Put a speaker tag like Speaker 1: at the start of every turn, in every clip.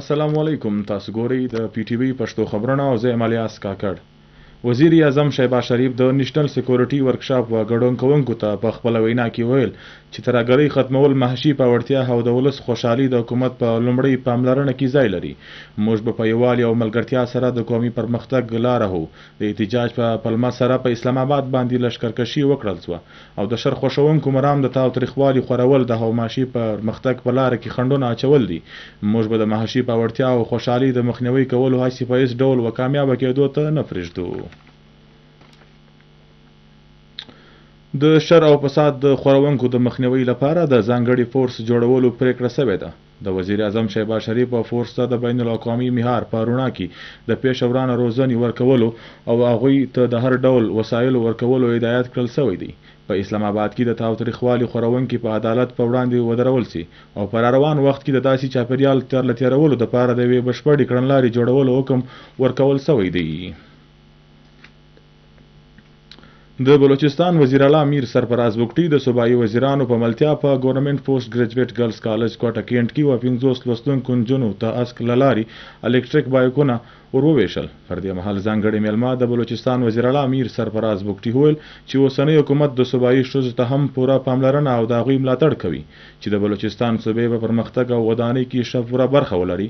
Speaker 1: السلام علیکم، تاسو ګورئ د پي ټي وي پښتو خبرونه او زه یم الیاس کاکړ. وزیر اعظم شهباز شریف د نیشنل سکیورټي ورکشاپ و ګډون کوونکو ته په خپله وینا کې وویل چې ترهګرۍ ختمول، معاشي پیاوړتیا او د ولس خوشحالي د حکومت په لومړۍ پاملرنه کې ځای لري. موږ به په یووالي او ملګرتیا سره د قومي پرمختګ لاره هو. د احتجاج په پلمه سره په اسلام آباد باندې لښکرکشي وکړل شوه او د شر خوښوونکو مرام د تاوتریخوالي خورول د معاشي پرمختګ په لاره کې خنډونه اچول دي. موږ به د معاشي پیاوړتیا او خوشحالي د مخنیوي کولو هڅې په هیڅ ډول و کامیابه کېدو ته نه پرېږدو. د شر او فساد د خورونکو د مخنیوي لپاره د ځانګړي فورس جوړولو پرېکړه شوې ده. د وزیر اعظم شهباز شریف په فورس ته د بین الاقوامي معیار په رڼا کې د پیشه ورانه روزنې ورکولو او هغوی ته د هر ډول وسایلو ورکولو هدایت کړل شوی دی. په اسلام آباد کې د تاوتریخوالي خورونکي په عدالت په وړاندې ودرول سي او په روان وخت کې د داسې چاپېریال تر له تېرولو دپاره د یوې بشپړې کړنلارې جوړولو حکم ورکول شوی دی. د بلوچستان وزیراعلی میر سرفراز بګټي د صوبایي وزیرانو په ملتیا په ګورنمنټ پوسټ ګریجویټ ګرلز کالج کوټه کینټ کې و 50 لوستونکو نجونو ته اسک له لارې الکتریک بایکونه ور وویشل. پر دې مهال ځانګړي مېلمه د بلوچستان وزیراعلی میر سرفراز بګټي وویل چې اوسنی حکومت د صوبایي ښځو ته هم پوره پاملرنه او د هغوی ملاتړ کوي چې د بلوچستان صوبې په پرمختګ او ودانۍ کې ښه پوره برخه ولري.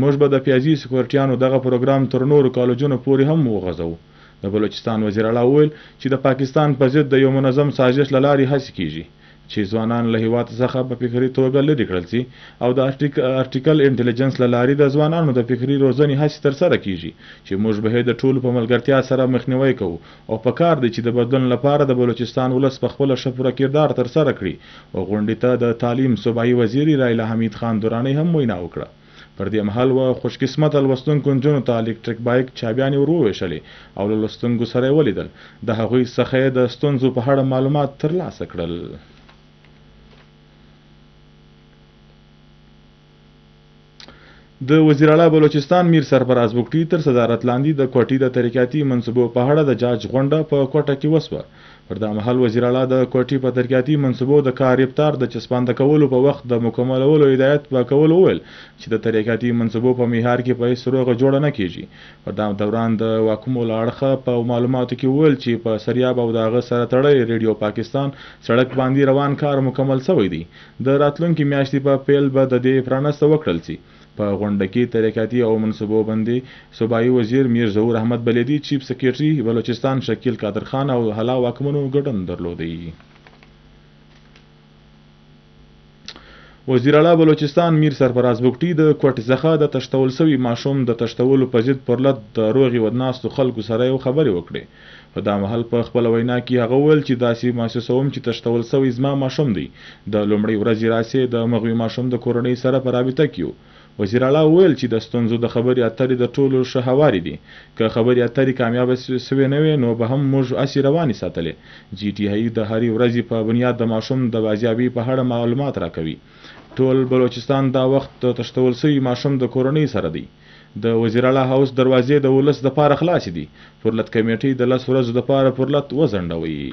Speaker 1: موږ به د پیازي سکیورټیانو دغه پروګرام تر نورو کالجونو پورې هم وغځوو. د بلوچستان وزیراعلی وویل چې د پاکستان په ضد د یو منظم سازش له لارې هڅې کیږي چې ځوانان له هیواد څخه په فکري توګه لرې کړل سي او د ارټیکل انټلیجنس له لارې د ځوانانو د فکري روزنې هڅې ترسره کیږي چې موږ به یې د ټولو په ملګرتیا سره مخنیوی کوو او په کار دی چې د بدلون لپاره د بلوچستان ولس په خپله ښه پوره کردار ترسره کړي. او غونډې ته د تعلیم صوبایي وزیر رایله حمید خان درانۍ هم وینا وکړه. پر دې مهال و خوشقسمته لوستونکو نجونو ته الکتریک بایک چابیانې ور وویشلې او له لوستونکو سره یې ولیدل. د هغوی څخه یې د ستونزو په اړه معلومات ترلاسه کړل. د وزیراعلی بلوچستان میر سرفراز بګټي تر صدارت لاندې د کوټې د ترقیاتي منصوبو په اړه د جاج غونډه په کوټه کې وسوه. پر دا مهال وزیراعلی د کوټې په ترقیاتي منصوبو د کار رفتار د چسپانده کولو په وخت د مکملولو هدایت په کولو وویل چې د ترقیاتي منصوبو په معیار کې په هیڅ روغه جوړه نه کیږي. پر دا دوران د واکمو له اړخه په معلوماتو کې وویل چې په سریاب او د هغه سره تړلی ریډیو پاکستان سړک باندې روان کار مکمل شوی دی. د راتلونکې میاشتې په پیل به د دې پرانسته وکړل سي. په غونډه کې ترقیاتي او منصوبو باندې صوبایي وزیر میر ظهور احمد بلیدي، چیف سیکرټري بلوچستان شکیل قادر خان او هلا واکمنو ګډون درلودی. وزیراعلی بلوچستان میر سرفراز بګټي د کوټې څخه د تښتول سوي ماشوم د تښتولو په ضد پرلت د روغې ودناستو خلکو سره یو خبرې وکړې. په دا مهال په خپله وینا کې هغه وویل چې داسې محسوسوم چې تښتول سوی زما ماشوم دی. د لومړۍ ورځې راسې د مغوي ماشوم د کورنۍ سره په رابطه کې یو. وزیراعلی وویل چې د ستونزو د خبرې اترې د ټولو ښه هوارې دي. که خبرې اترې کامیابه سوې نه وې نو به هم موږ هسې روانې ساتلې. جي ټي آی د هرې ورځې په بنیاد د ماشوم د بازیابي په اړه معلومات راکوي. ټول بلوچستان دا وخت د تښتول سوي ماشوم د کورنۍ سره دی. د وزیراعلی هاوس دروازې د ولس دپاره خلاصې دي. پرلت کمیټې د 10 ورځو دپاره پرلت وځنډوي.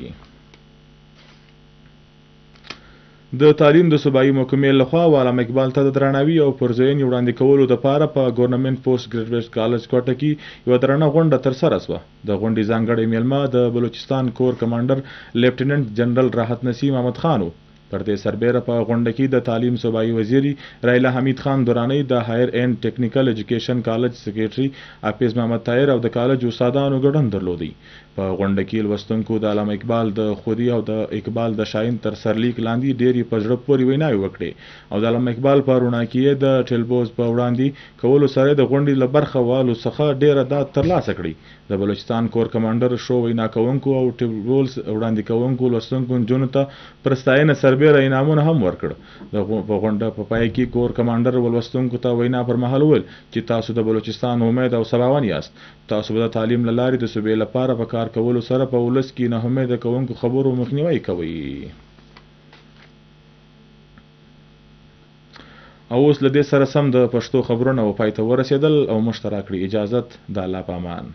Speaker 1: د تعلیم د صوبایي محکمې لخوا علامه اقبال ته د درناوي او پرځوینې وړاندې کولو دپاره په ګورنمنټ پوسټ ګریجویټ کالج کوټه کې یوه درنه غونډه ترسره شوه. د غونډې ځانګړی مېلمه د بلوچستان کور کمانډر لیفټیننټ جنرل راحت نسیم احمد خان و. پر دې سربېره په غونډه کې د تعلیم صوبایي وزیر رایله حمید خان درانۍ، د هایر اینډ ټیکنیکل ایجوکیشن کالج سیکرټري حافظ محمد طاهر او د کالج استادانو ګډون درلودی. په غونډه کې لوستونکو د علامه اقبال د خودي او د اقبال د شاهین تر سرلیک لاندې ډېرې په زړه پورې ویناوې وکړې او د علامه اقبال په رڼا کې یې د ټیلبوز په وړاندې کولو سره د غونډې له برخه والو څخه ډېره داد ترلاسه کړې. د بلوچستان کور کمانډر ښو وینا کوونکو او ټیلبوز وړاندې کوونکو لوستونکو نجونو ته پر ستاینه سربېره انعامونه هم ورکړ. د غونډه په پای کې کور کمانډر ولوستونکو ته وینا پر مهال وویل چې تاسو د بلوچستان امید او سباوون یاست. تاسو به د تعلیم له لارې د صوبې لپاره په کار کولو سره په ولس کې ناامیده کوونکو خبرو مخنیوی کوئ. او اوس له دې سره سم د پښتو خبرونه و پای ته ورسېدل او موږ ته راکړي اجازت. د الله په امان.